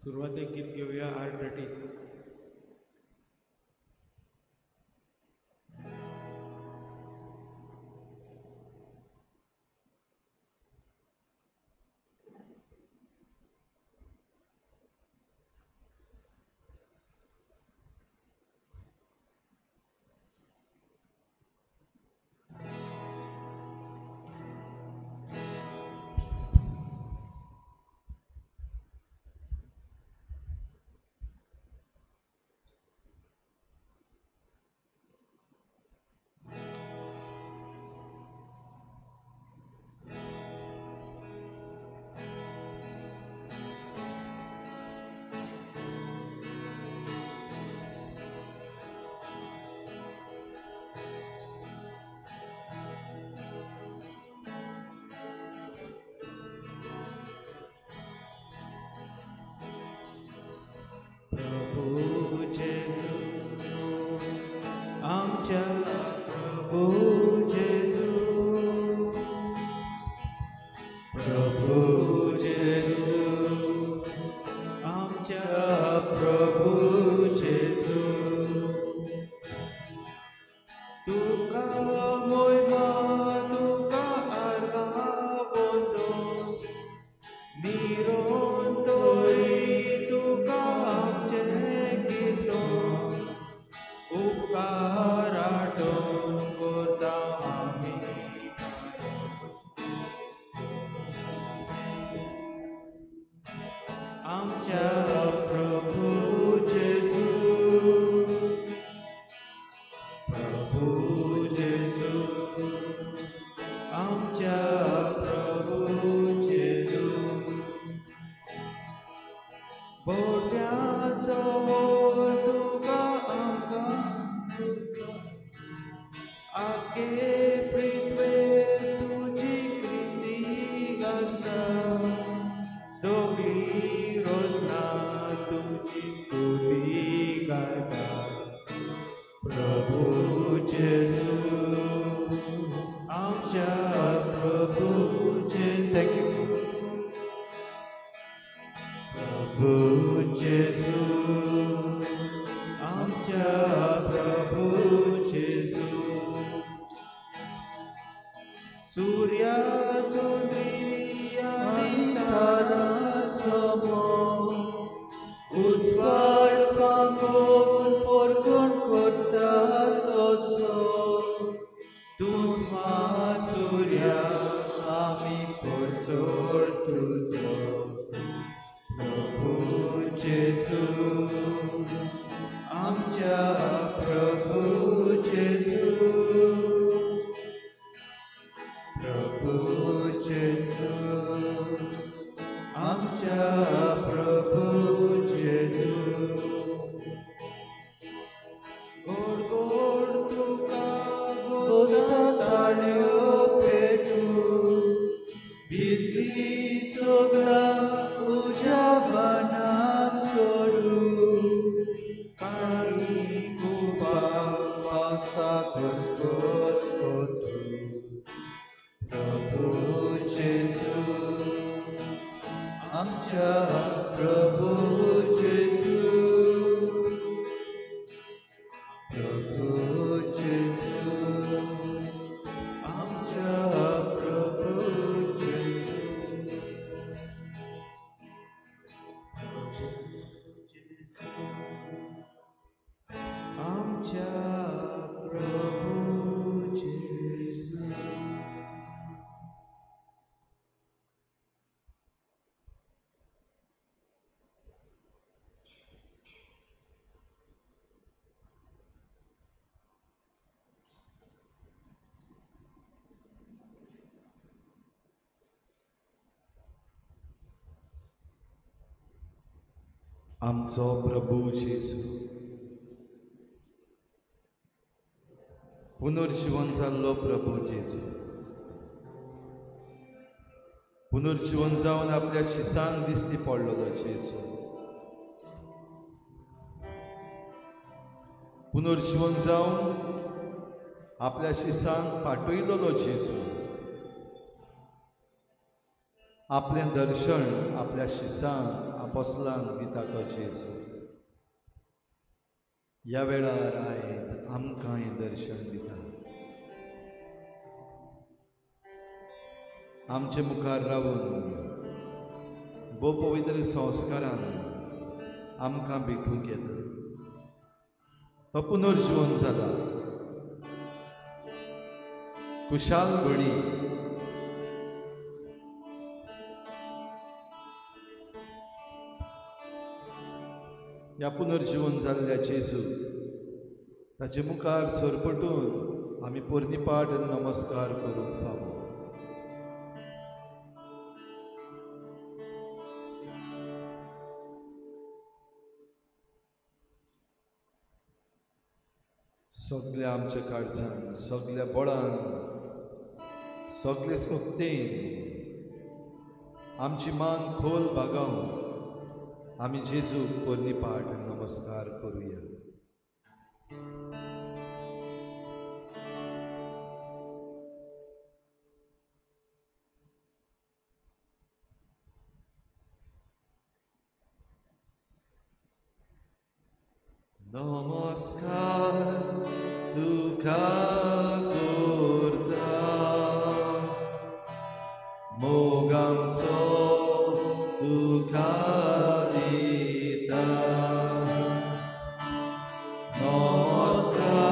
सुरवातेक गीत घेवया आरडटी. प्रभु जेजू आमच्या प्रभु जेजू, प्रभु जेजू आमच्या प्रभु जेजू, तुका मोयमा तुका आर्गां निरोंतोय तुका आमचें कीर्तन उपकार आठोवन करता आमी. आमच्या प्रभु जेजू, प्रभु जेजू आमच्या प्रभु जेजू, बोट्याचो तुका आमकां आगे पृथ्वेर तुजी कृती गाजता, सगळी रोजना तुजी स्तुती गायता. प्रभु जेजू आमच्या प्रभु जेजू, प्रभु जेजू आमच्या प्रभु जेजू, सूर्या चंद्री आनी तारा समो उजवाड फांकोवन परगट करता तसो, तूं सूर्या आमी परजोड तुजो. प्रभु जेजू आमच्या प्रभु जेजू, प्रभु जेजू आमच्या प्रभु जेजू, गोड गोड तुका गोस्ता ताळयो पेटू, बिजली सगळा उज्या बाणा सोडू, काळी कुपा पावसा घसघस कोतू. प्रभु जेजू आमच्या प्रभु जेजू, प्रभु जेजू आमच्या प्रभु जेजू, आमच्या प्रभु जेजू. आमचो प्रभू जेजू पुनर्जीवन जाल्लो प्रभू जेजू पुनर्जीवन जावन आपल्या शिसांक दिश्टी पडलेलो जेजू पुनर्जीवन जावन आपल्या शिसांक पाठयलेलो जेजू आपलें दर्शन आपल्या शिसांक आपोस्लांक दिता तो जेजू ह्या वेळार आयज आमकां हें दर्शन दिता. आमचे मुखार रावून भोव पवित्र संस्कारान आमकां भेटूंक येता. तो पुनर्जीवन जाला. खुशाल घडी ह्या पुनर्जीवन जाल्ल्या जेजू ताचे मुखार सरपटून आमी पोरणीपाठ नमस्कार करूंक फावो. सगल्या आमच्या काळजान, सगल्या बळान, सगले शक्तीन आमची मान खोल बागावन आमी जेजूक पोरणीपाठ नमस्कार करुया. नमस्कार तुका करता मोगांचो तुका दिता. नमस्कार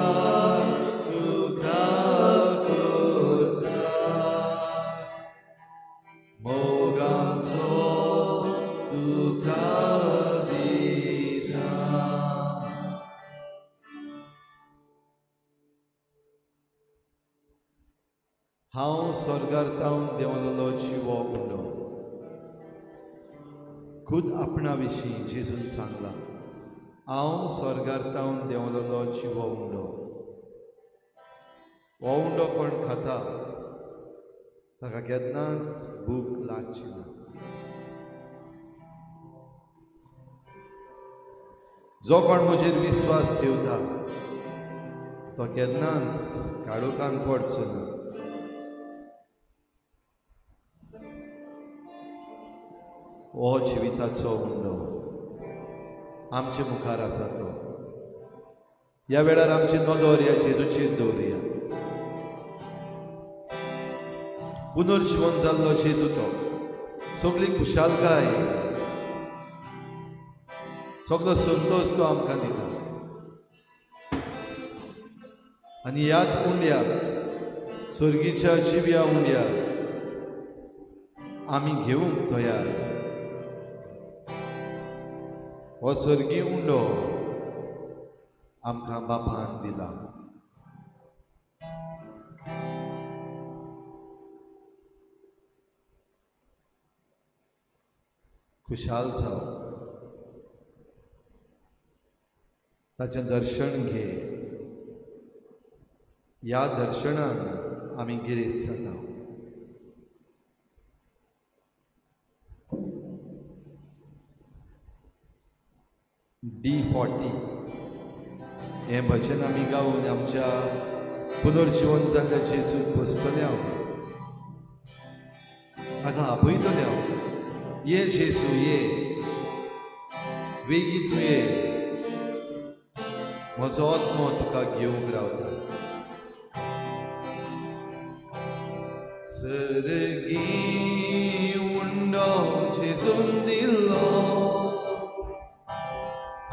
तुका करता मोगांचो तुका दिता. हांव स्वर्गार तावन देंवलेलो जिवो उंडो. खुद आपणा विशीं जेजून सांगलां, हांव स्वर्गार तावन देंवलेलो जिवो उंडो. हो उंडो कोण खाता ताका केन्नाच भूक लागची ना. जो कोण म्हजेर विस्वास ठेवता तो केन्नाच काळोखान पडचो ना. हो जिविताचो उंडो आमचे मुखार आसा तो. ह्या वेळार आमची नदर ह्या जेजूचेर दवरुया. पुनर्जीवन जाल्लो जेजू तो सगळी खुशालकाय, सगळो संतोश तो आमकां दिता. आनी ह्याच उंड्याक, स्वर्गीच्या जिव्या उंड्याक आमी घेवंक तयार. हो स्वर्गीय उंडो आमकां बापान दिला. खुशाल जाव, ताचें दर्शन घे. ह्या दर्शनान आमी गिरेस्त जाता. D40 हें भजन आमी गावन आमच्या पुनर्जीवन जाल्ल्या जेजूक बसतले हांव, ताका आपयतले हांव. ये जेजू ये, वेगीं तूं ये, म्हजो आत्मो तुका घेवंक रावता. सर्गी उंडो जेजून दिल्लो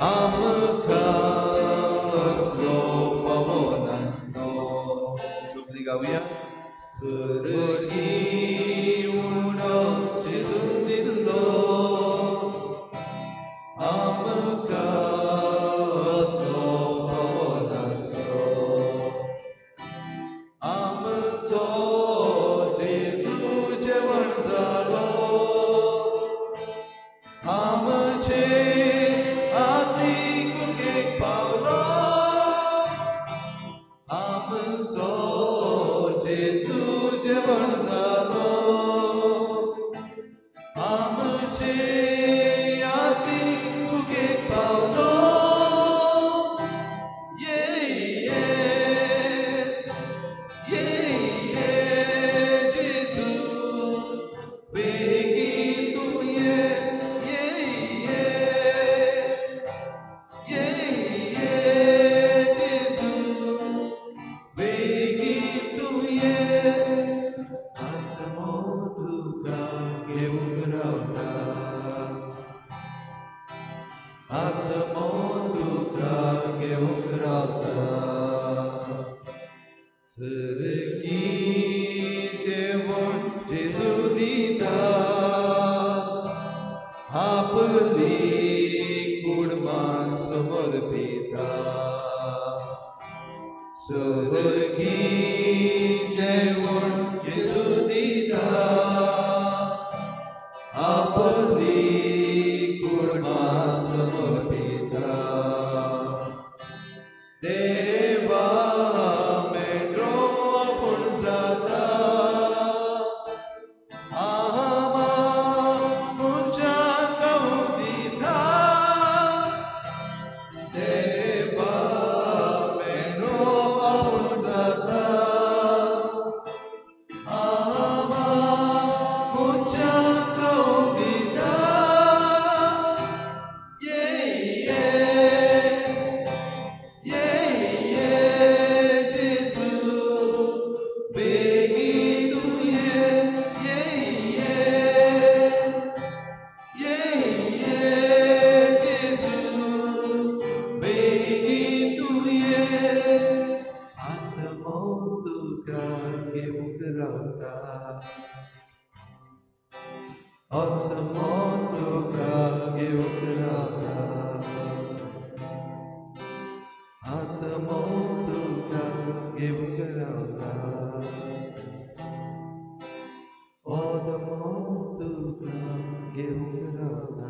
आमकां असलो फावो नासलो. सगळीं गावया. सर्गी उंडो जेजून दिल्लो आमकां असलो फावो नासलो. आमचो जेजू जेवण जालो आमचे पावलो. आमचो जेजू जेवण जालो आमचे आतीक भुकेक पावलो. ये ये ये ये जेजू वेगीं तूं ये, ये आत्मो तुका घेवंक रावता. सर्गी जेवण जेजू दिता, आपली कुडमा समर्पिता. सर्गी जेवण जेजू दिता, आपली कुडमा समर्पिता. देवा मेंढरो आपूण जाता, आमा मनशाक दिता. देवा मेंढरो आपूण जाता, आमा मनशाक दिता. ये ये ये ये जेजू बेगीन तूं ये. ये ये ये ये जेजू बेगीन तूं ये. आत्मो तुका घेवंक रावता, आत्मो तुका घेवंक रावता, आत्मो तुका घेवंक रावता, आत्मो तुका घेवंक रावता.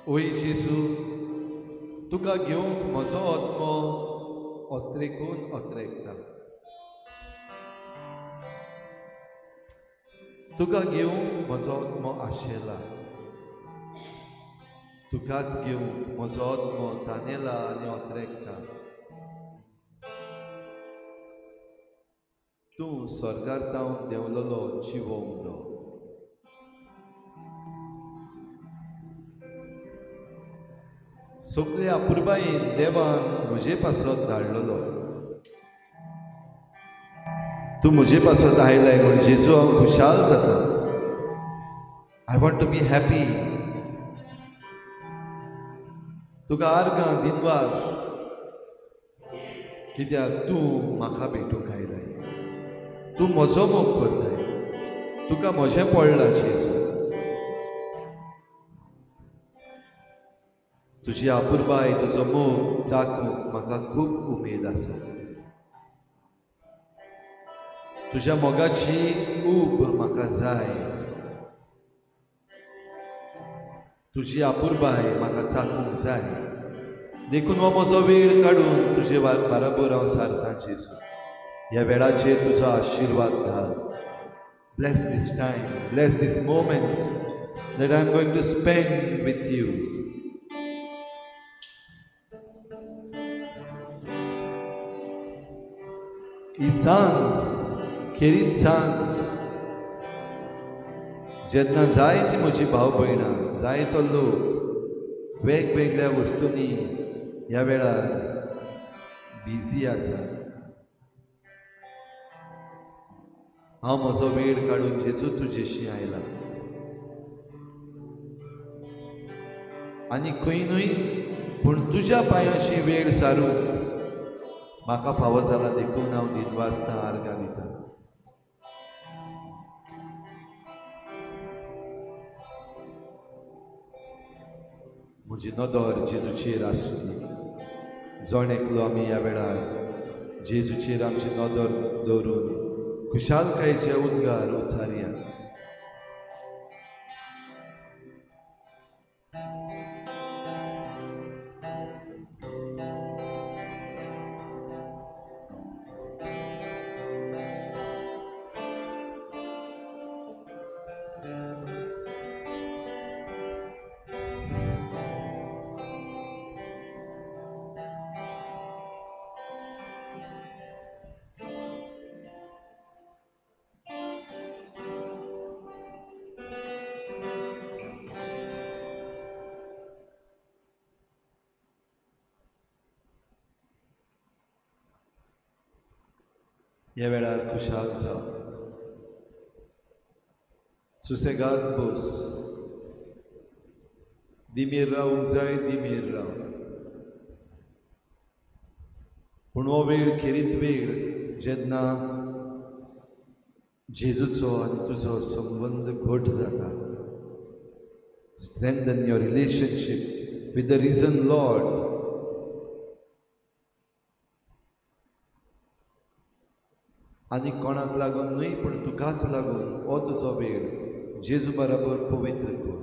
ओय जेजू, तुका घेवंक म्हजो आत्मो अत्रेकून अत्रेकता. तुका घेवंक म्हजो आत्मो आशेला, तुकाच घेवंक म्हजो आत्मो तानेला आनी अत्रेकता. तूं स्वर्गार तावन देंवलेलो जिवो उंडो. सगळे अपुरबायेन देवान म्हजे पासत धाडलेलो. तूं म्हजे पासत आयलाय म्हूण जेजू हांव खुशाल जाता. I want to be happy. तुका आर्गां दिनवास, कित्याक तूं म्हाका भेटूंक आयलाय. तूं म्हजो मोग करताय, तुका म्हजें पडलां जेजू. तुजी अपुरबाय, तुजो मोग चाकूंक म्हाका खूब उमेद आसा. तुज्या मोगाची ऊब म्हाका जाय. तुजी अपुरबाय म्हाका चाकूंक जाय. देखून हो म्हजो वेळ काडून तुजे बराबर हांव सारतां जेजू. ह्या वेळाचेर तुजो आशिर्वाद घाल. Bless this time, bless this moments that I am going to spend with you. ही सांज खेरीत सांज जेन्ना जाय ती म्हजी भाव भयणां, जाय तो लोक वेगवेगळ्या वस्तूंनी ह्या वेळार बिजी आसा. हांव म्हजो वेळ काडून जेजू तुजेशी आयला आनी खंय न्हय पूण तुज्या पांयांशी वेळ सारूंक म्हाका फावो जाला. देखून हांव दिनवासता, आर्गां दिता. म्हजी नदर जेजूचेर आसूं. जण एकलो आमी ह्या वेळार जेजूचेर आमची नदर दवरून खुशालकायेचे उद्गार उच्चारया. ह्या वेळार खुशाल जाव. सुसेगाद बस. दिमेर रावंक जाय, दिमेर राव. पूण हो वेळ खेरीत वेळ जेन्ना जेजूचो आनी तुजो संबंद घट जाता. Strengthen your relationship with the risen Lord. आनी कोणाक लागून न्हय पूण तुकाच लागून हो तुजो वेळ जेजू बराबर पवित्र कर.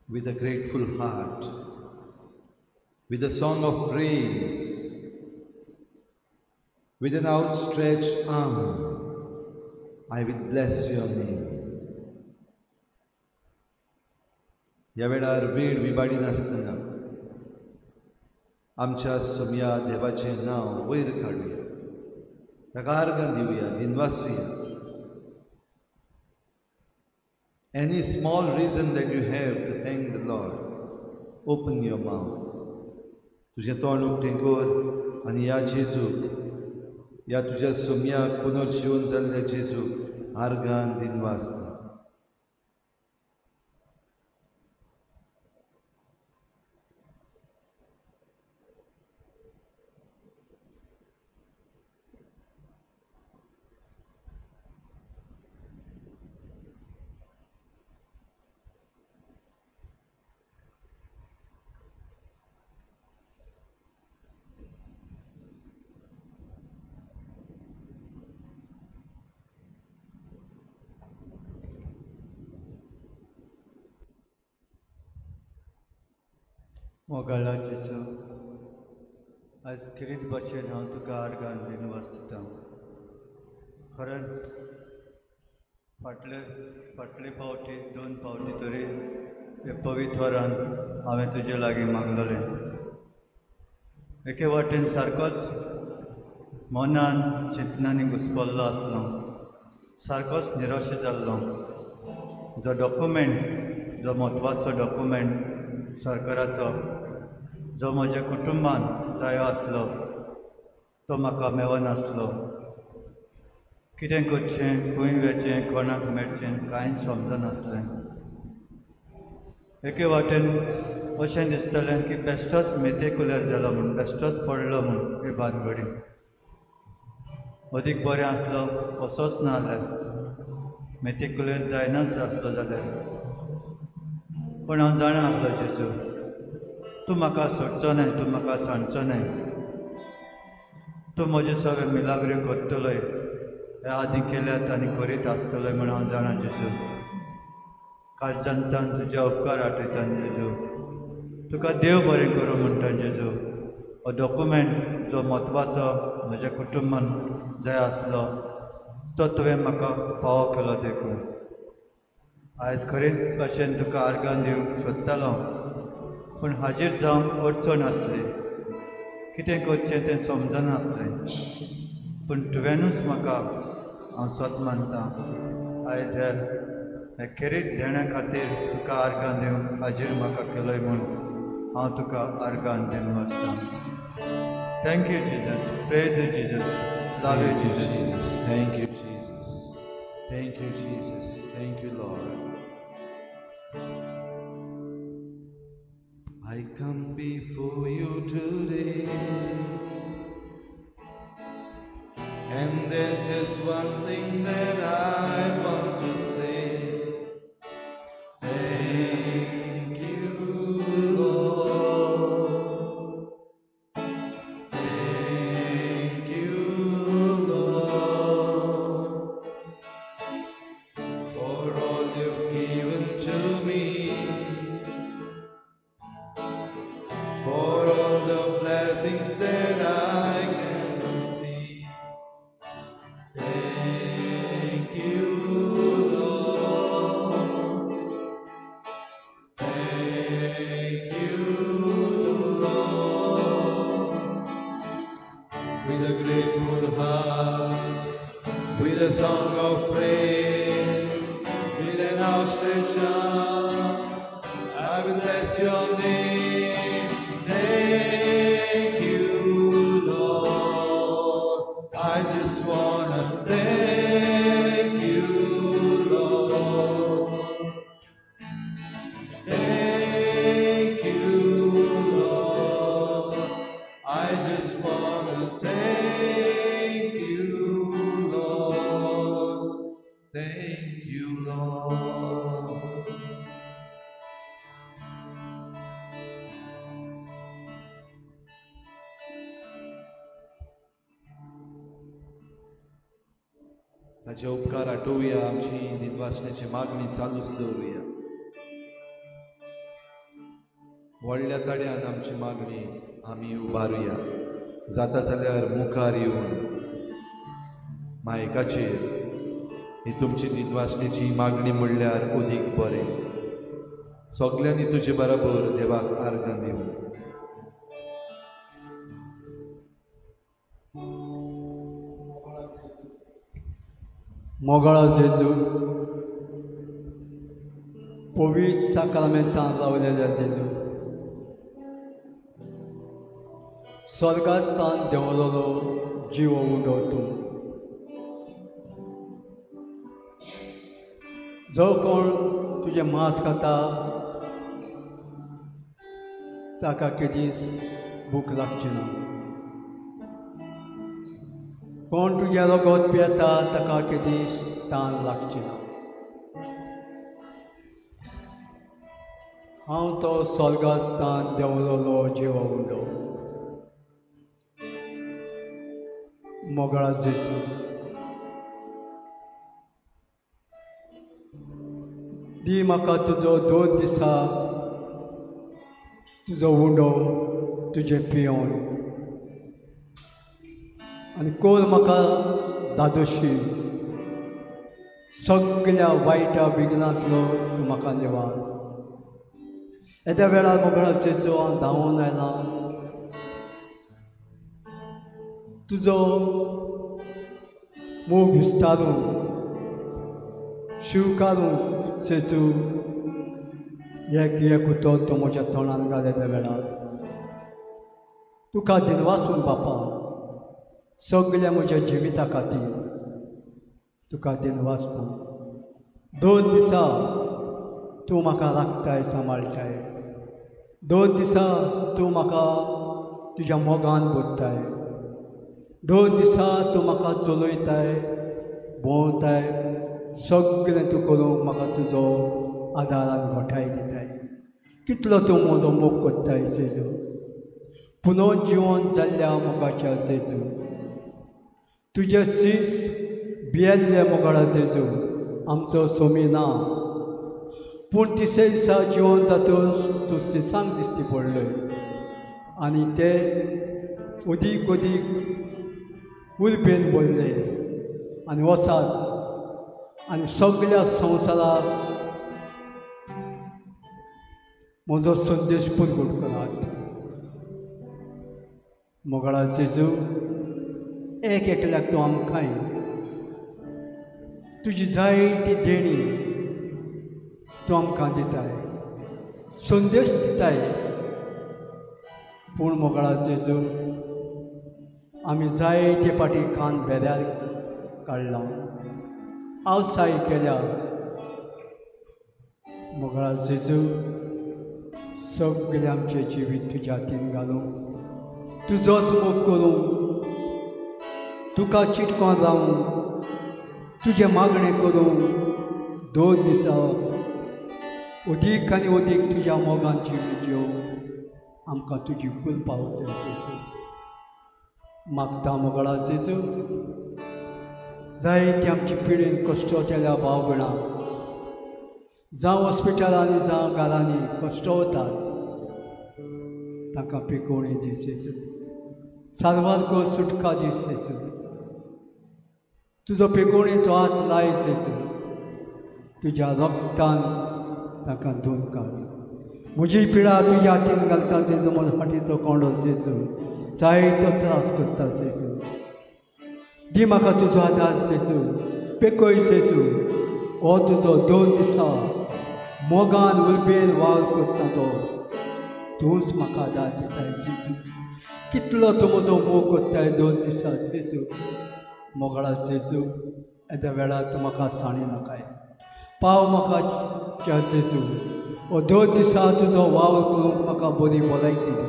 With a grateful heart, with a song of praise, with an outstretched arm, I will bless your name. ह्या वेळार वेळ विबाडी नासतना आमच्या सोम्या देवाचें नांव वयर काडुया, ताका आर्गां दिवया, दिनवासुया. Any small reason that you have to thank the Lord, open your mouth. तुझें तोंड उक्तें कर आनी ह्या जेजूक, ह्या तुज्या सोम्याक पुनर्जिवन जाल्ल्या जेजूक आर्गान दिनवास दी. मोगाळा जेजू, आयज खेरीत भाशेन हांव तुका आर्गान दिनवास दितां. खरेंच फाटले फाटले फावटी 2 फावटी तरी हे पवित्वरान हांवें तुजे लागीं मागलेलें. एके वाटेन सारकोच मनान चिंतनांनी घुसपल्लो आसलो, सारकोच निराश जाल्लो. जो डॉक्युमेंट, जो म्हत्वाचो डॉक्युमेंट सरकाराचो, जो म्हज्या कुटुंबान जायो आसलो, तो म्हाका मेळनासलो. कितें करचें, खंय वचचें, कोणाक मेळचें कांयच समजनासलें. एके वाटेन अशें दिसतालें की बेश्टोच मेतेकुल्यार जालो म्हूण, बेश्टोच पडलो म्हूण हे भानगडीन. अदीक बरें आसलो कसोच ना जाल्यार, मेतेकुल्यार जायनाच आसलो जाल्यार. पूण हांव जाणा आसलो जेजू, तूं म्हाका सोडचो न्हय, तूं म्हाका सांडचो न्हय, तूं म्हजे सगळे मिलाग्री करतलोय, हे आदी केल्यात आनी करीत आसतलोय म्हूण हांव जाणा जेजू. काळजांतल्यान तुजे उपकार आठयता जेजू, तुका देव बरें करूं म्हणटा जेजू. हो डॉक्युमेंट जो म्हत्वाचो म्हज्या कुटुंबान जाय आसलो तो तुवें म्हाका फावो केलो. देखून आयज खरेंच भाशेन तुका आर्गां दिवंक सोदतालो पूण हाजीर जावंक अडचण आसली. कितें करचें तें समजनासलें पूण तुवेंनूच म्हाका हांव सत मानता आयज ह्या खेरीत देण्या खातीर तुका आर्गां दिवंक हाजीर म्हाका केलोय म्हूण हांव तुका आर्गां दिवन वचतां. Thank you Jesus. Praise you Jesus. Love you Jesus. Thank you Jesus. Thank you Jesus. Thank you Lord. I come before you today, and there's just one thing that I want to say. Thank you, Lord. Thank you, Lord, for all you've given to me, for all the blessings that I cannot see. Thank you, Lord. Thank you, Lord. With a grateful heart, with a song of praise, with an outstretched arm, I will bless your name. Thank you, Lord. I just wanna thank you, Lord. Thank you, Lord. I just wanna thank you, Lord. Thank you, Lord. ताजे उपकार आठोवया, आमची दिनवासण्याची मागणी चालूच दवरुया. व्हडल्या ताड्यान आमची मागणी आमी उबारुया. जाता जाल्यार मुखार येवन मायकाचेर ही तुमची दिनवासण्याची मागणी म्हणल्यार अदीक बरें. सगल्यांनी तुजे बराबर देवाक आर्गां दिवं. मोगाळो जेजू, पवित्र साक्रामेंतान रावलेल्या जेजू, स्वर्गांत देंवलेलो जीव उंडो तूं, जो कोण तुजें मांस खाता ताका केदीच भूक लागची ना, कोण तुजें रगत पियेता ताका केदीच तान लागची ना. हांव तो स्वर्गांत देंवलेलो जीव उंडो. मोगाळा जेजू, दी म्हाका तुजो दोन दिसा तुजो उंडो तुजें पियोन आनी कोर म्हाका दादोशी. सगल्या वायटा विघ्नांतलो तूं म्हाका निवार. येद्या वेळार मोगाळा जेजू हांव धांवून आयलां तुजो मोग विस्तारूंक शिवकारूंक. जेजू एक एक उतर तो म्हज्या तोंडान घाल येद्या वेळार. तुका दिनवासून बापा सगल्या म्हज्या जिविता खातीर तुका दिनवासता. दोन दिसा तूं म्हाका राखताय सांबाळटाय, दोन दिसा तूं म्हाका तुज्या मोगान भरताय, दोन दिसा तूं म्हाका चलयताय भोंवताय, सगळें तूं करूंक म्हाका तुजो आदारान गोठाय दिताय. कितलो तूं म्हजो मोग करताय जेजू, पुनर्जिवन जाल्ल्या मोगाच्या जेजू, तुजें शीस भियेल्ले मोगाळा जेजू आमचो सोमी ना, पूण तिसऱ्या दिसा जिवन जातूच तूं सिसांक दिश्टी पडलय. आनी ते अदीक अदीक उर्बेन भरले आनी वसात आनी सगळ्या संवसाराक म्हजो संदेश परगट करात. मोगाळा जेजू, एक एकल्याक तूं आमकांय तुजी जायती देणी तूं आमकां दिताय, संदेश दिताय. पूण मोगाळा जेजू, आमी जायते फाटी कान बेऱ्यार काडला, आवसाय केल्या. मोगाळा जेजू, सगळें आमचें जिवीत तुज्या हातीन घालूं, तुजोच मोग करूं, तुका चिटकोन रावूं, तुजें मागणें करूं. 2 दिसा अदीक आनी अदीक तुज्या मोगान जिवीत जेवं आमकां तुजी कृपा उतर जेजू. मागता मोगाळा जेजू, जायते आमची पिडेन कश्ट वतल्या भाव भयणां जावं हॉस्पिटलांनी जावं घरांनी कश्ट वतात, तांकां पिकोवणी दी जेजू, सारवार कर, सुटका दी जेजू. तुजो पिकोवणेचो हात लाय जेजू, तुज्या रक्तान तांकां धुवन काड. म्हजी पिडा तुज्या हातीन घालता जेजू, म्हजो फाटीचो कोंडो जेजू जायतो त्रास करता जेजू. दी म्हाका तुजो आदार जेजू, पेकय जेजू. हो तुजो 2 दिसा मोगान उर्बेन वावर करता तो तूंच म्हाका आदार दिताय जेजू. कितलो तूं म्हजो मोग करताय 2 दिसा जेजू. मोगाळा जेजू, येद्या वेळार तूं म्हाका साणी नाकाय, पाव म्हाका च्या जेजू. हो 2 दिसा तुजो वावर करूंक म्हाका बरी भलायकी दी,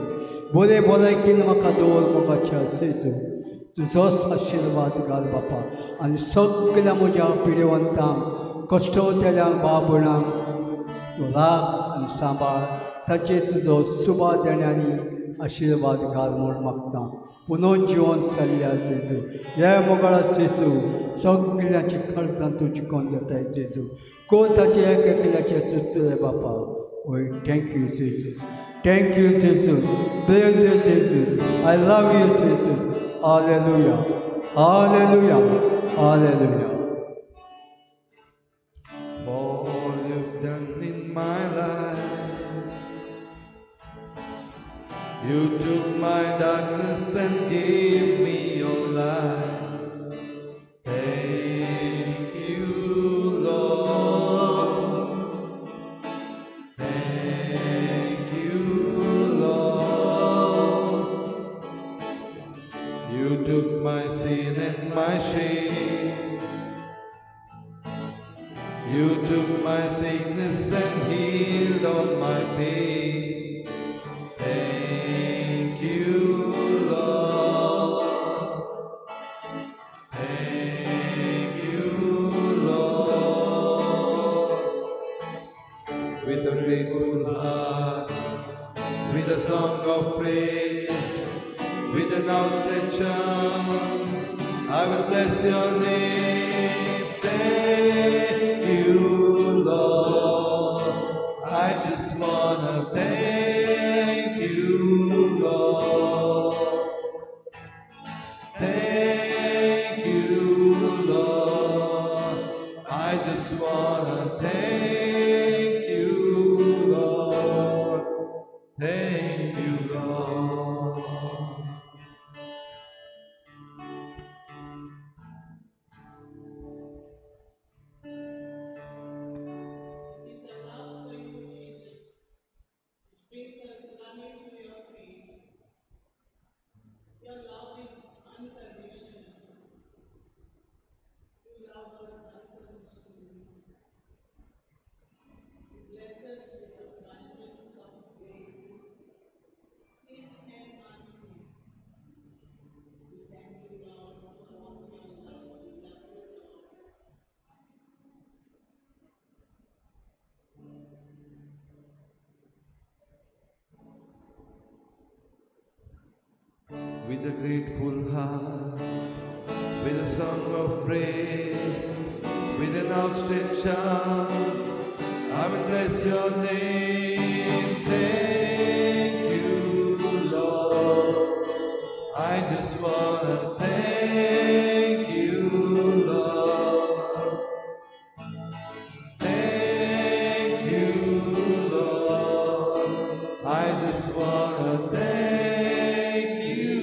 बरे भलायकीन म्हाका दवर म्हाका च्या जेजू. तुजोच आशिर्वाद घाल बापा आनी सगळ्या म्हज्या पिडेवंतांक, कश्ट वतल्यांक, भाव भयणांक तूं राख आनी सांबाळ. ताचेर तुजो सुबा देण्यांनी आशिर्वाद घाल म्हूण मागता. पुनोन जिवन चल्ल्या जेजू, हे मोगाळा जेजू, सगळ्यांची खर्चां तूं जिकोन घेताय जेजू. कोर ताचे एक एकल्याचे चुचुले बापा. ओय thank you Jesus, thank you Jesus, bless you Jesus, I love you Jesus. Hallelujah, hallelujah, hallelujah. For all you've done in my life, you took my darkness and gave me your light. Thank you, Lord. Thank you, Lord. You took my sin and my shame. You took my sickness and healed all my pain. Thank you, Lord. Thank you, Lord. With a grateful heart, with a song of praise, with an outstretched arm, I will bless your name. Thank you, Lord. I just wanna thank you, Lord. Thank you, Lord. I just wanna thank you, Lord. Thank you, Lord. It is a love for you, Jesus, which brings us running to your feet. Your love is unconditional. You love us unconditionally. You bless us with abundance of graces, seen and unseen. We thank you, Lord, for all your love. We love you, Lord. With a grateful heart, with a song of praise, with an outstretched arm, I will bless your name. Thank you, Lord. I just wanna thank you,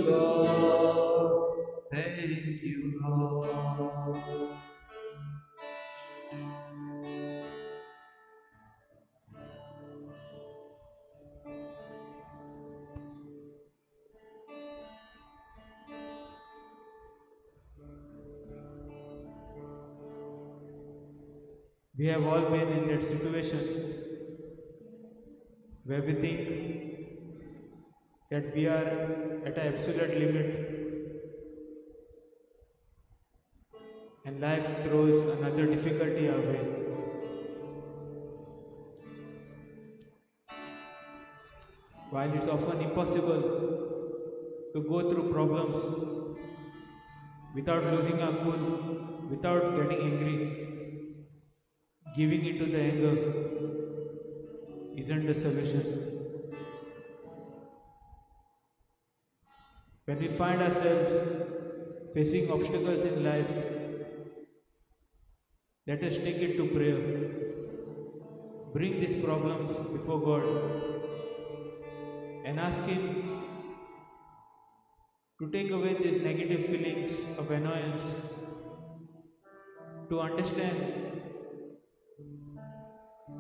Lord. Thank you, Lord. We have all been in that situation where we think that we are at an absolute limit and life throws another difficulty our way. While it's often impossible to go through problems without losing our cool, without getting angry, giving into the anger isn't the solution. When we find ourselves facing obstacles in life, let us take it to prayer. Bring these problems before God and ask Him to take away these negative feelings of annoyance, to understand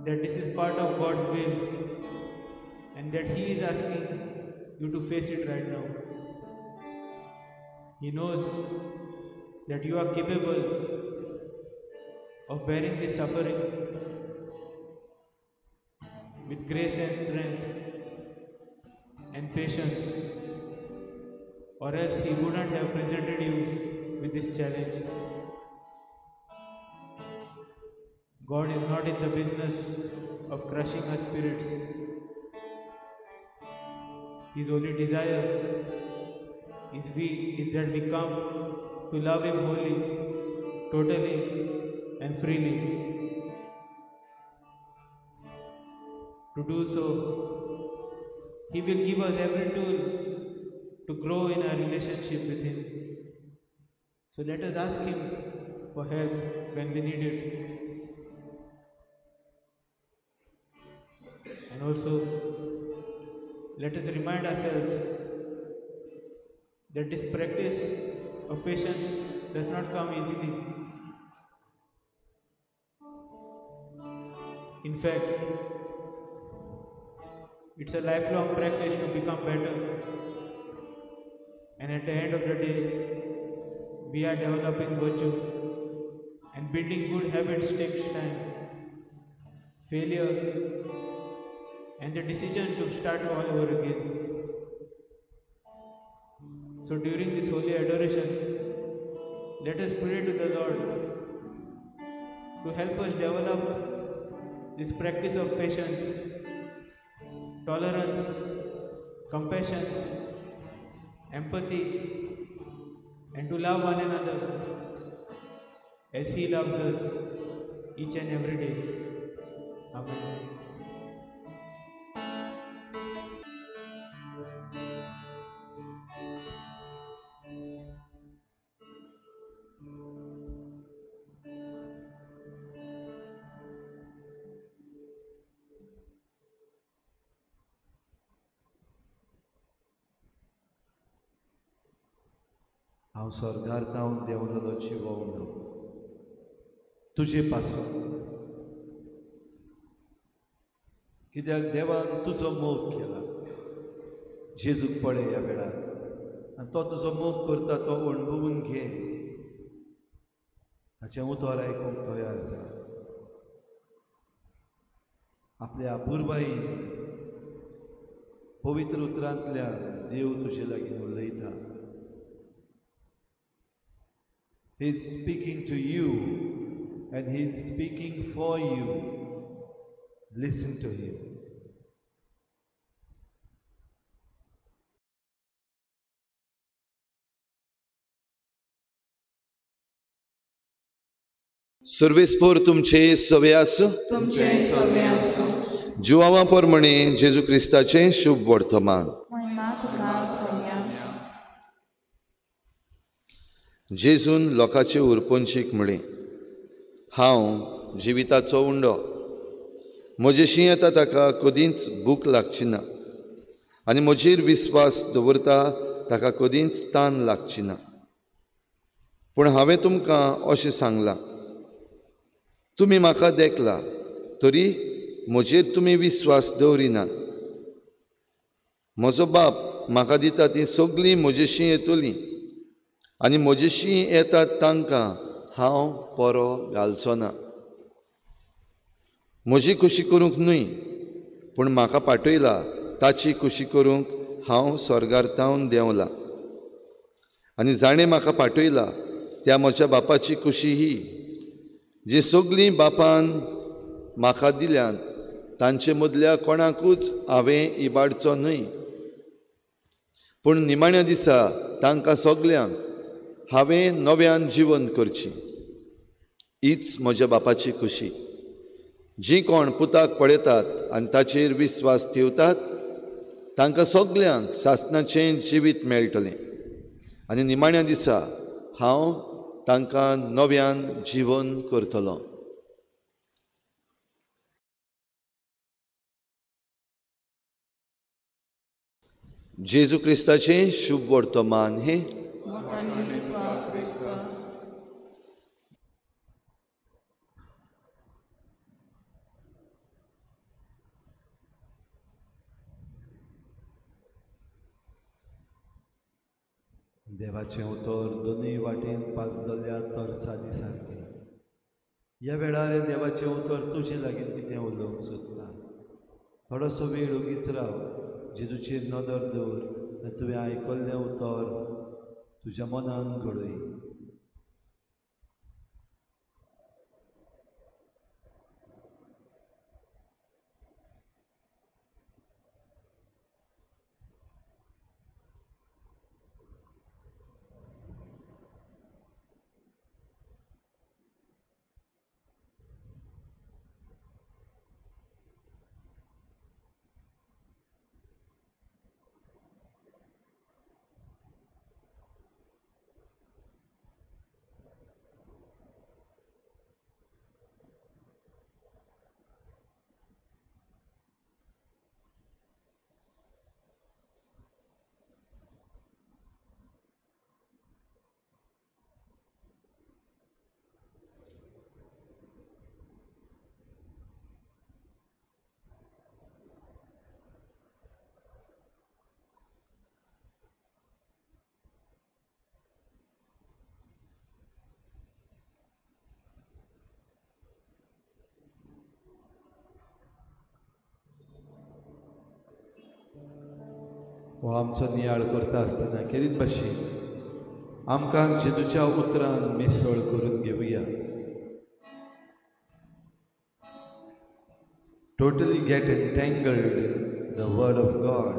that this is part of God's will and that He is asking you to face it right now. He knows that you are capable of bearing this suffering with grace and strength and patience, or else He wouldn't have presented you with this challenge. God is not in the business of crushing our spirits. His only desire is that we come to love Him wholly, totally and freely. To do so, He will give us every tool to grow in our relationship with Him. So let us ask Him for help when we need it. And also, let us remind ourselves that this practice of patience does not come easily. In fact, it's a lifelong practice to become better. And at the end of the day, we are developing virtue, and building good habits takes time, failure, and the decision to start all over again. So during this holy adoration, let us pray to the Lord to help us develop this practice of patience, tolerance, compassion, empathy, and to love one another as He loves us each and every day. Amen. हांव स्वर्गार तावन देंवलेलो जिवो उंडो तुजे पासून, कित्याक देवान तुजो मोग केला. जेजूक पळय ह्या वेळार आनी तो तुजो मोग करता तो अणभवून घे. ताचें उतर आयकूंक तयार जा. आपल्या अपुरबायेन पवित्र उतरांतल्यान देव तुजे लागीं उलयता. He is speaking to you and He is speaking for you. Listen to Him. सुर्वेस्पोर तुमचे सवे आसूं, तुमचे सवे आसूं. जुवावा प्रमाणे जेजू क्रिस्ताचें शुभ वर्तमान. जेजून लोकांचे उरपंचीक म्हळें, हांव जिविताचो उंडो. म्हजेशी येता ताका कदींच भूक लागची ना आनी म्हजेर विस्वास दवरता ताका कदींच तान लागची ना. पूण हांवें तुमकां अशें सांगलां, तुमी म्हाका देखला तरी म्हजेर तुमी विस्वास दवरिनात. म्हजो बाप म्हाका दिता ती सगळीं म्हजेशी येतलीं आनी म्हजेशी येतात तांकां हांव परो घालचो ना. म्हजी खुशी करूंक न्हय पूण म्हाका पाठयला ताची खुशी करूंक हांव स्वर्गार तावन देंवला. आनी जाणें म्हाका पाठयला त्या म्हज्या बापाची खुशी ही, जी सगळीं बापान म्हाका दिल्यात तांचे मदल्या कोणाकूच हांवें इबाडचो न्हय, पूण निमाण्या दिसा तांकां सगल्यांक हांवें नव्यान जिवन करची. हीच म्हज्या बापाची खुशी. जी कोण पुताक पळयतात आनी ताचेर विस्वास ठेवतात तांकां सगल्यांक सासणाचें जिवीत मेळटलें आनी निमाण्या दिसा हांव तांकां नव्यान जिवन करतलो. जेजू क्रिस्ताचें शुभ वर्तमान हें. देवाचें उतर दोनूय वाटेन पाजलल्या तरसादी सारकें. ह्या वेळार देवाचें उतर तुजे लागीं कितें उलोवंक सोदता. थोडोसो वेळ ओगीच राव, जेजूचेर नदर दवर आनी तुवें आयकल्लें उतर तुज्या मनान घडय. हो आमचो नियाळ करता आसतना खेरीत भाशेन आमकां जेजूच्या उतरान मिसळ करून घेवया. Totally get entangled in the word of God.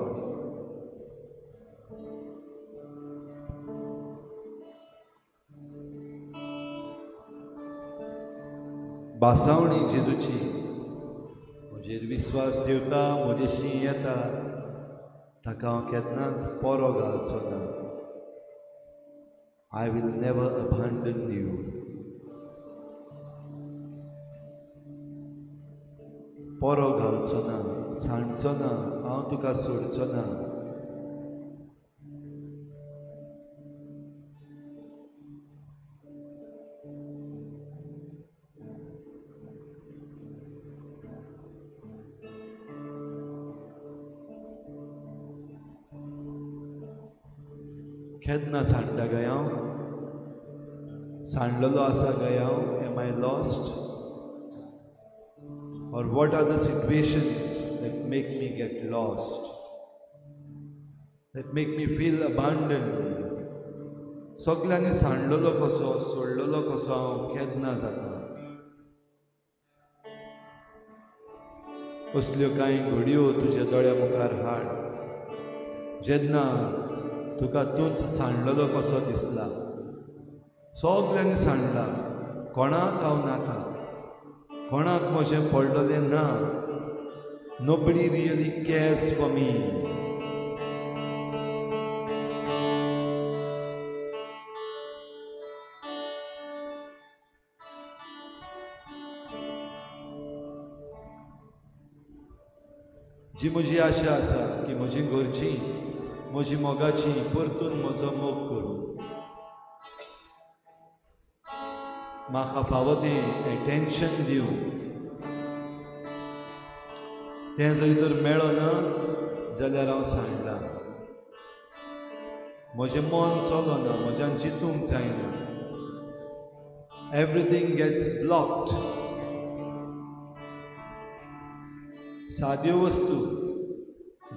बासावणी जेजूची, म्हजेर विस्वास ठेवता म्हजेशी येता ताका हांव केन्नाच परो घालचो ना. I will never abandon you. परो घालचो ना, सांडचो ना, हांव तुका सोडचो ना. केन्ना सांडटा काय हांव? सांडलेलो आसा काय हांव? Am I lost? Or what are the situations that make me get lost, that make me feel abandoned? सगल्यांनी सांडलेलो कसो, सोडलेलो कसो हांव केन्ना जाता? असल्यो कांय घडयो तुज्या दोळ्या मुखार हाड जेन्ना तुका तूंच सांडलेलो कसो दिसला. सगल्यांनी सांडला, कोणाक हांव नाका, कोणाक म्हजें पडलेलें ना. Nobody really cares for me. जी म्हजी आशा आसा की म्हजी घरची म्हजी मोगाची परतून म्हजो मोग करूं, म्हाका फावो तें एटेन्शन दिवं, तें जरी तर मेळना जाल्यार हांव सांडलां, म्हजें मन चलना, म्हज्यान चिंतूंक जायना, एवरीथींग गेट्स ब्लॉक्ड. साद्यो वस्तू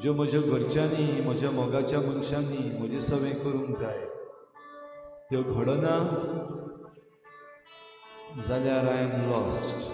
ज्यो म्हज्या घरच्यांनी म्हज्या मोगाच्या मनशांनी म्हजे सवें करूंक जाय त्यो घडना जाल्यार I am lost.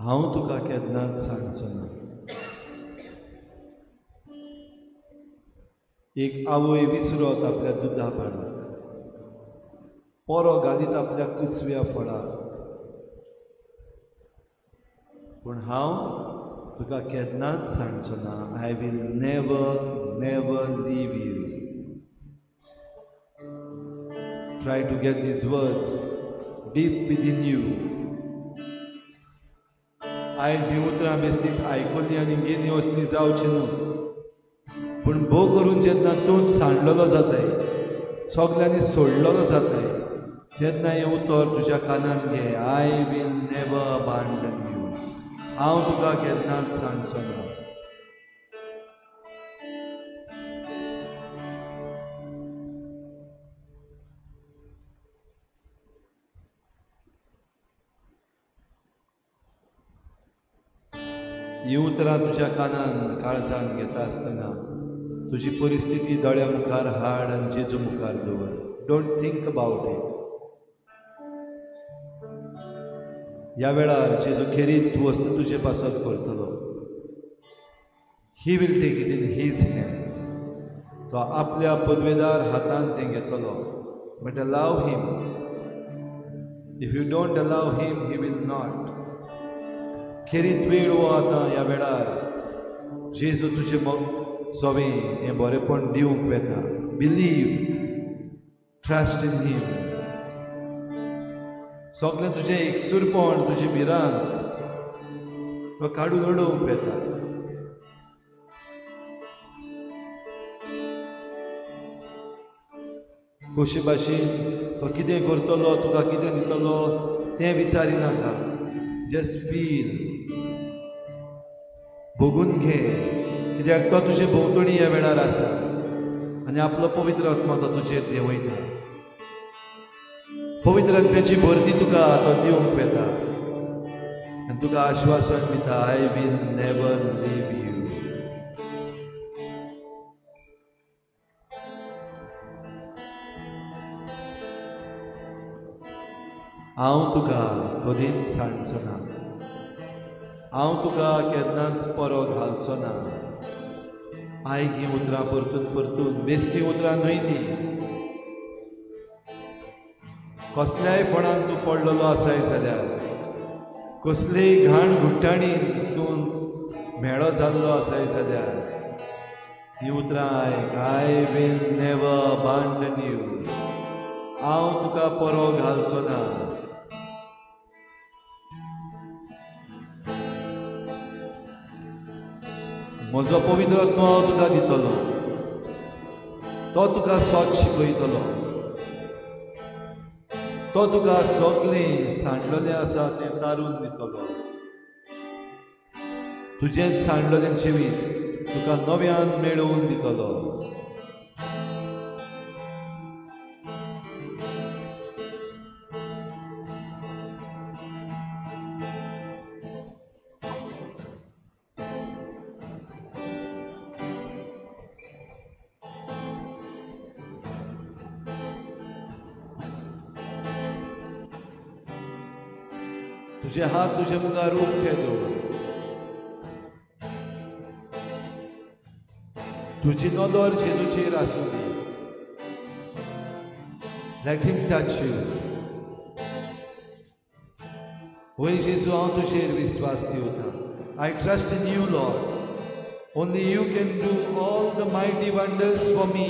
हांव तुका केन्नाच सांगचो ना. एक आवय विसरत आपल्या दुदा पानाक, पोरो घालीत आपल्या कुसव्या फळाक, पूण हांव तुका केन्नाच सांगचो ना. I will never never leave you. Try to get these words deep within you. आयज ही उतरां बेश्टीच आयकली आनी गेली असली जावची न्हू, पूण भोव करून जेन्ना तूं सांडलेलो जाताय, सगल्यांनी सोडलेलो जाताय, तेन्ना हें उतर तुज्या कानान घे. I will never abandon you. हांव तुका केन्नाच सांडचो ना. ही उतरां तुज्या कानान काळजान घेता आसतना तुजी परिस्थिती दोळ्या मुखार हाड आनी जेजू मुखार दवर. Don't think about it. ह्या वेळार जेजू खेरीत वस्त तुजे पासत करतलो. He will take it in his hands. तो आपल्या पदवेदार हातान तें घेतलो. But allow him. If you don't allow him, he will not. खेरीत वेळ हो आतां ह्या वेळार जेजू तुजें सवें हें बरेंपण दिवंक वेता. Believe, trust in him. सगळें तुजें एकसूरपण, तुजी भिरांत तो काडून उडोवंक वेता. कशे भाशेन तो कितें करतलो, तुका कितें दितलो तें विचारिनाका. जस्ट फील, भोगून घे, कित्याक तो तुजे भोंवतणी ह्या वेळार आसा आनी आपलो पवित्र आत्मा तो तुजेर देंवयता. पवित्र आत्म्याची भरती तुका तो दिवंक वेता आनी तुका आश्वासन दिता, I will never leave you. हांव तुका कदीच सांडचो ना, हांव तुका केन्नाच परो घालचो ना. आयक हीं उतरां परतून परतून, बेस्ती उतरां न्हय ती. कसल्याय फोणान तूं पडलेलो आसाय जाल्यार, कसलेय घाण घुट्टाणीन तूं म्हेळो जाल्लो आसाय जाल्यार, हीं उतरां आयक. I will never abandon you. हांव तुका परो घालचो ना. म्हजो पवित्र आत्मो हांव तुका दितलो, तो तुका सत शिकयतलो, तो तुका सगळें सांडलेलें आसा तें तारून दितलो. तुजेंच सांडलेलें जिवीत तुका नव्यान मेळोवन दितलो. तुझे हात तुझे मुखार उक्ते दवर. तुझी नदर जेजूचेर आसूं दी. Let him touch you. होय जेजू, हांव तुजेर विस्वास दिवता. I trust in you, Lord. Only you can do all the mighty wonders for me.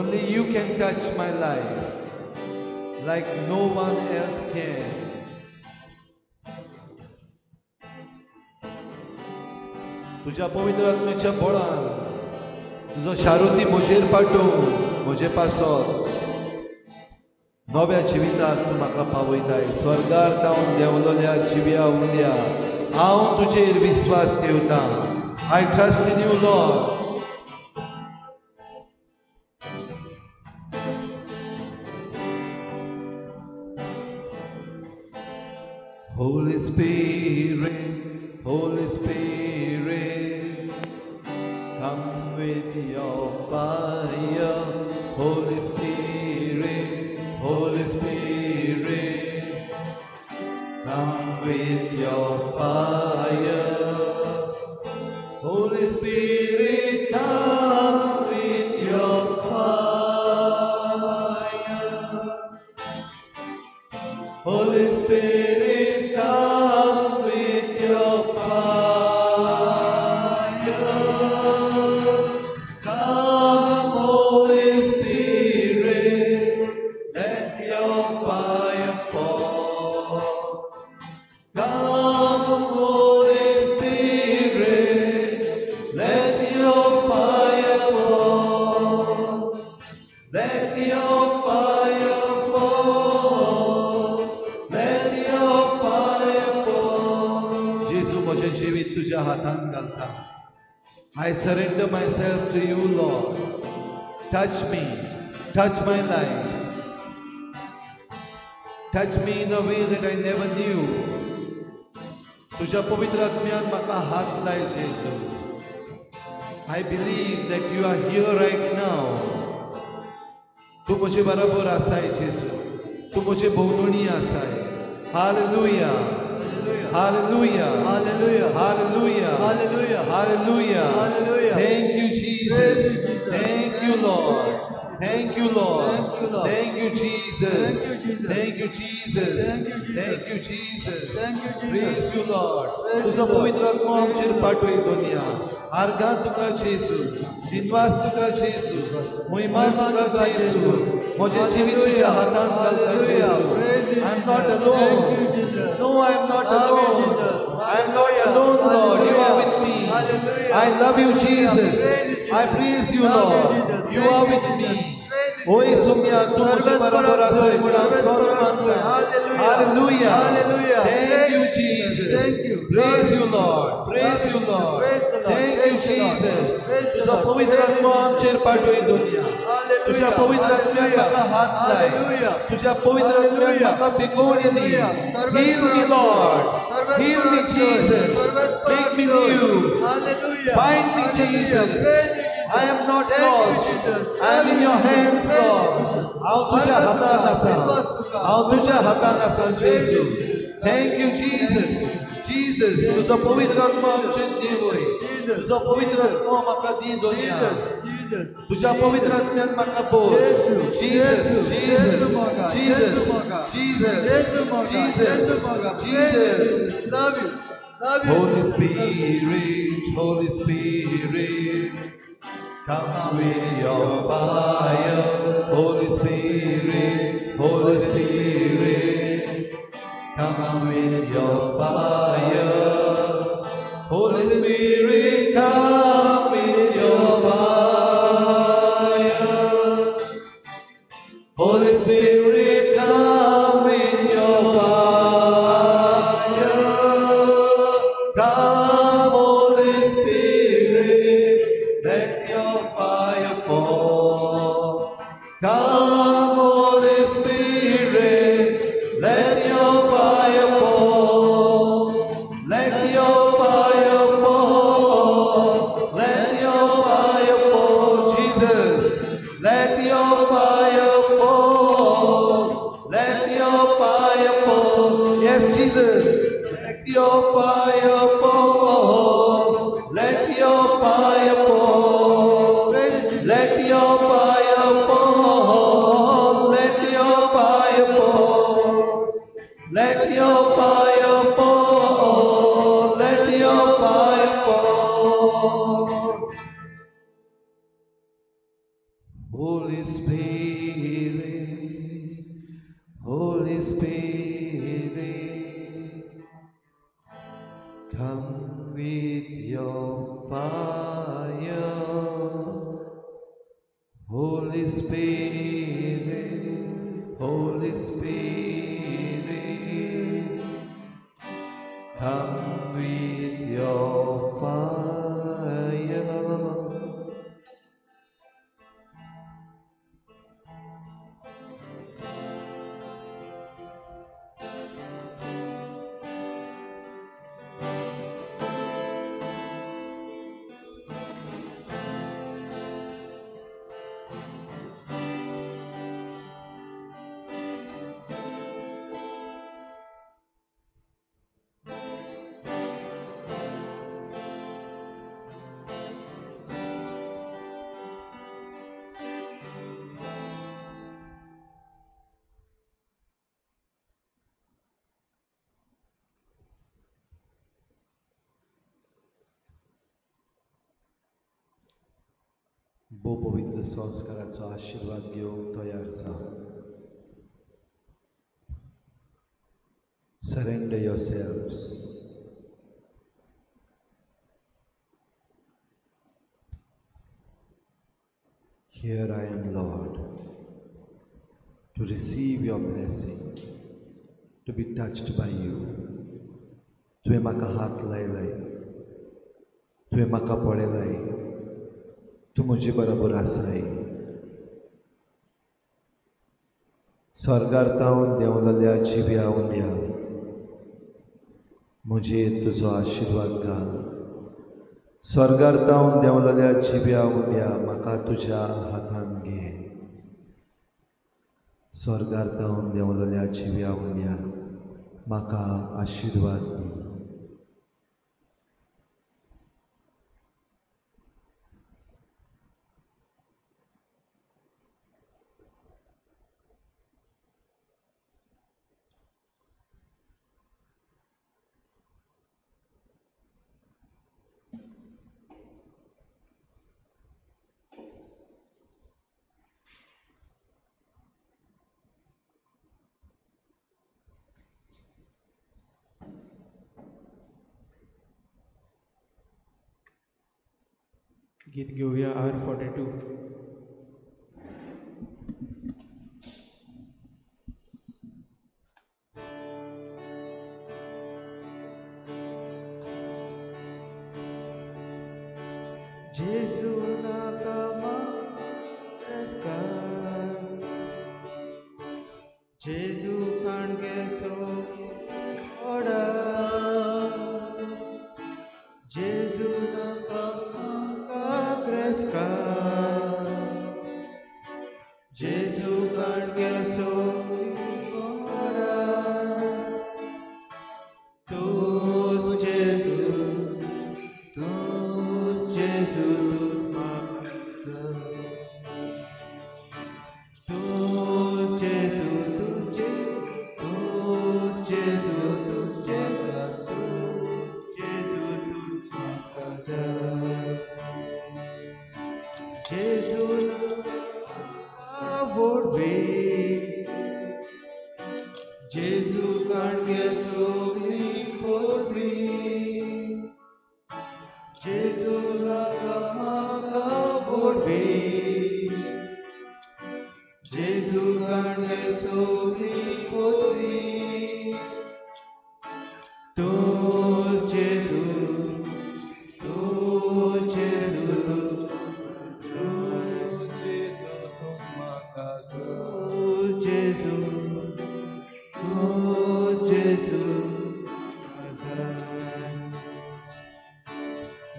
Only you can touch my life like no one else can. तुझ्या पवित्र आत्म्याच्या बळान तुजो शारुती म्हजेर पाठोवन म्हजे पासत नव्या जिविताक तूं म्हाका पावयताय. स्वर्गार जावन देंवलोल्या जिव्या उरल्या हांव तुजेर विस्वास ठेवता. I trust in you, Lord. Holy Spirit, Holy Spirit, come with your fire. Holy Spirit, Holy Spirit, come with your fire. Holy Spirit, come with your fire. Holy Spirit, come with your fire. Come, Holy Spirit, let your fire fall. Come, Holy Spirit, let your fire fall. Let your fire fall. Let your fire fall. जेजू, म्हजें जिवीत तुज्या हातान घालता. I surrender myself to you, Lord. Touch me, touch my life. Touch me in a way that I never knew. तुझ्या पवित्र आत्म्यान म्हाका हात लाय जेजू. I believe that you are here right now. तूं म्हजे बरोबर आसाय जेजू. तूं म्हजे भोंवतणी आसाय. Hallelujah. Hallelujah. Hallelujah. Hallelujah. Hallelujah. Hallelujah. Hallelujah. Thank you, Jesus. Praise you, Jesus. Thank you, Lord. Thank you, Lord. Thank you, Lord. Thank you, Jesus. Thank you, Jesus. Thank you, Jesus. Thank you, Jesus. Thank you, Jesus. Thank you, Jesus. Praise you, Lord. Praise तुजो you, Lord. पवित्र आत्मो Praise आमचेर you, Lord. पाठय दोनया. आर्गां तुका जेजू. दिनवास तुका जेजू. महिमा तुका जेजू. म्हजें जिवीत तुज्या हातांत घालता Hallelujah. जेजू. Praise you, I am not Jesus. alone. Thank you, Jesus. No, I am not Love you, alone. Jesus. I am not alone, Lord. You are with me. Hallelujah. I love you, Hallelujah. Jesus. Praise you, Jesus. I praise you, Love you, Lord. Jesus. You Thank are you, with Jesus. me. Praise you, ओय Jesus. Saumya, तूं म्हजे बरोबर आसाय म्हूण हांव सोद मानता. Hallelujah. Hallelujah. Hallelujah. Thank you, Praise you, Jesus. Jesus. Thank you. Praise you, Lord. Praise you, Lord. Praise the Lord. Thank you, Praise the Lord. Jesus. Praise the तुजो Lord. पवित्र Praise आत्मो you, आमचेर पाठय दोनया. Hallelujah. तुझ्या पवित्र आत्म्यान Hallelujah. म्हाका हात लाय. Hallelujah. तुझ्या पवित्र आत्म्यान Hallelujah. म्हाका बेगोवणी दी. Hallelujah. Heal me, Lord. Heal me, Jesus. Make me new. Hallelujah. Find me, Hallelujah. Jesus. Praise you, Jesus. I am not Thank you, lost. Jesus. I am in your hands, Praise you, Lord. Jesus. हांव तुज्या हातान आसा. हांव तुज्या हातान आसा, जेजू. Thank you, Jesus. Jesus, तुजो पवित्र आत्मो आमचेर देंवय. तुजो पवित्र आत्मो म्हाका दी दोनया. Jesus. Jesus. तुझ्या पवित्र आत्म्यान म्हाका बोल. Jesu, Jesus, Jesu, Jesus, Jesu मोगा, Jesus, Jesu मोगा, Jesus, Jesu मोगा, Jesus, Jesu मोगा. Praise you, Jesus. Jesus. Love you. Love you. Holy Spirit, Holy Spirit, come with your fire. Holy Spirit, Holy Spirit, come with your fire. Holy Spirit, come with your fire. Holy Spirit, come with your fire. Come, Holy Spirit, let your fire fall. Come, Holy Spirit, let your fire fall. your fire fall. Let your fire fall. Let your fire fall. Let your fire fall. Let your fire fall. Let your fire fall. Holy Spirit, Holy Spirit, come with your fire. Holy Spirit, Holy Spirit, come with your fire. भोव पवित्र संस्काराचो आशिर्वाद घेवंक तयार जा. Surrender yourselves. Here I am, Lord, to receive your blessing, to be touched by you. तुवें म्हाका हात लायलाय, तुवें म्हाका पळयलाय, तूं म्हजे बरोबर आसाय. स्वर्गार तावन देंवलेल्या जिव्या उंड्या म्हजेर तुजो आशिर्वाद घाल. स्वर्गार तावन देंवलेल्या जिव्या उंड्या म्हाका तुज्या हातान घे. स्वर्गार तावन देंवलेल्या जिव्या उंड्या म्हाका आशिर्वाद दी. गीत घेऊया R42. जेजू नाका मारस्कार, जेजू काणगे सोडा, जेजू नाका जेजू काणगे सोडा, तूं जेजू, तूं जेजू तूं जेजू, तूं जेजू, तूं जेजू, जेजू आवडवे, जेजू काणगे सोगली पोरवी, जेजू नाका म्हाका आवडवे, जेजू काणगे सोगली पोरवी, तूं जेजू, तूं जेजू, तूं जेजू,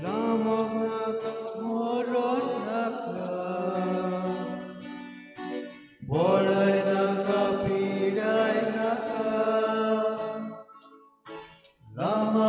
लामोक नाका मोरोन नाका, बोळय नाका पिडाय नाका, लामोक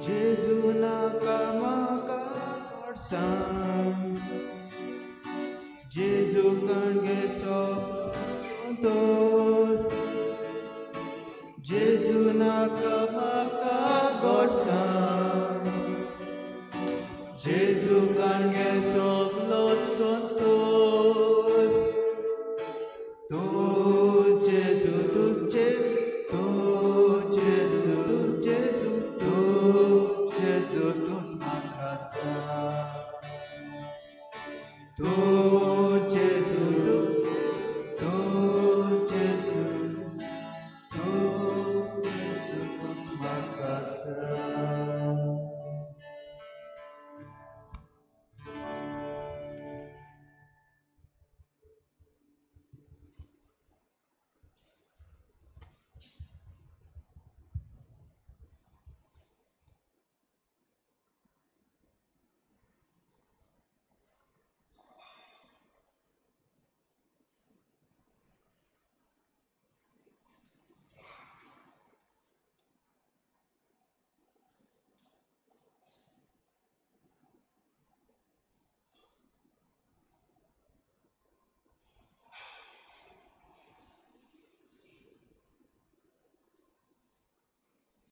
जेजू नाका म्हाका गोडसाण, जेजू कणगे संतोष, जेजू नाका म्हाका गोडसाण, जेजू कणगे सगलो संतोष. तूं जेजू, तूं तूं जेजू, तूं जेजू, तूं जेजू, तूं म्हाका जाय. तूं